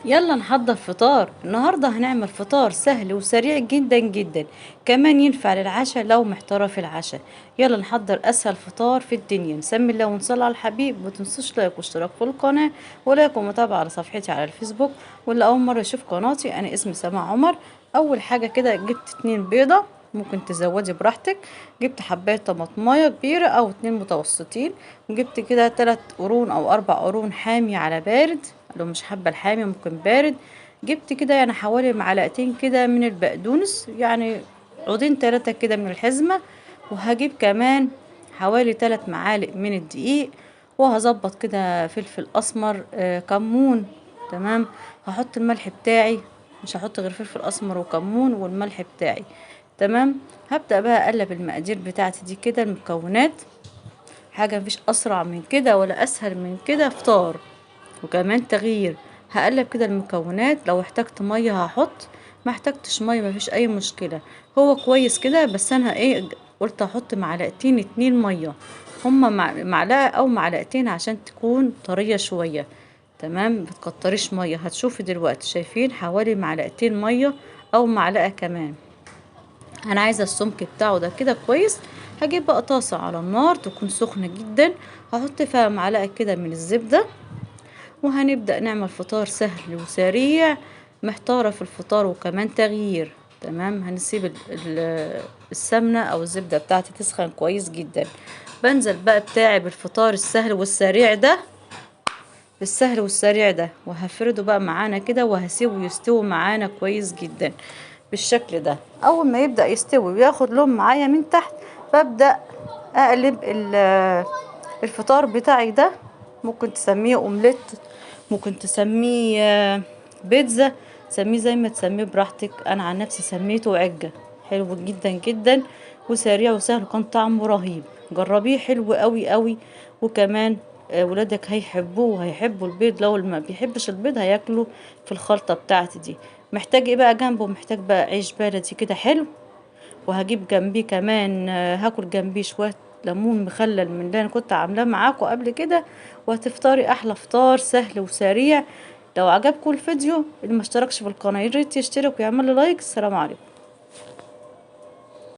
يلا نحضر فطار النهارده. هنعمل فطار سهل وسريع جدا جدا، كمان ينفع للعشاء لو محتارة في العشاء. يلا نحضر اسهل فطار في الدنيا. نسمي الله ونصلي على الحبيب، ومتنسوش like واشتراك في القناة و like ومتابعة على صفحتي على الفيسبوك. واللي اول مرة يشوف قناتي، انا اسمي سما عمر. اول حاجة كده جبت 2 بيضة، ممكن تزودي براحتك. جبت حبايه طماطمايه كبيرة او 2 متوسطين، وجبت كده 3 قرون او 4 قرون حامي على بارد، لو مش حابة الحامي ممكن بارد. جبت كده يعني حوالي معلقتين كده من البقدونس، يعني عودين 3 كده من الحزمة. وهجيب كمان حوالي 3 معالق من الدقيق، وهظبط كده فلفل اسمر، كمون. تمام، هحط الملح بتاعي، مش هحط غير فلفل اسمر وكمون والملح بتاعي. تمام، هبدأ بقى اقلب المقادير بتاعتي دي كده، المكونات. حاجة مفيش اسرع من كده ولا اسهل من كده، فطار وكمان تغيير. هقلب كده المكونات، لو احتجت مية هحط، ما احتجتش مية مفيش اي مشكلة، هو كويس كده. بس انا قلت احط معلقتين 2 مية، هما معلقه او معلقتين عشان تكون طرية شوية. تمام، متكتريش مية، هتشوفي دلوقتي. شايفين حوالي معلقتين مية او معلقه كمان. انا عايزه السمك بتاعه ده كده كويس. هجيب بقى طاسه على النار تكون سخنة جدا، هحط فيها معلقه كده من الزبدة، وهنبدأ نعمل فطار سهل وسريع. محتارة في الفطار وكمان تغيير. تمام، هنسيب السمنة او الزبدة بتاعتي تسخن كويس جدا. بنزل بقى بتاعي بالفطار السهل والسريع ده، بالسهل والسريع ده، وهفرده بقى معانا كده، وهسيبه يستوي معانا كويس جدا بالشكل ده. اول ما يبدأ يستوي وياخد لون معايا من تحت، ببدأ اقلب الفطار بتاعي ده. ممكن تسميه اومليت، ممكن تسميه بيتزا، سميه زي ما تسميه براحتك. انا عن نفسي سميته عجة. حلو جدا جدا وسريع وسهل، وكان طعمه رهيب. جربيه، حلو قوي قوي. وكمان ولادك هيحبوه وهيحبوا البيض، لو ما بيحبش البيض هياكلوا في الخلطة بتاعتي دي. محتاج ايه بقى جنبه؟ محتاج بقى عيش بلدي كده حلو، وهجيب جنبيه كمان، هاكل جنبيه شوية ليمون مخلل من اللي انا كنت عاملاه معاكم قبل كده، وهتفطري احلى فطار سهل وسريع. لو عجبكم الفيديو، اللي ما اشتركش في القناة يا ريت يشترك ويعمل لي لايك. السلام عليكم.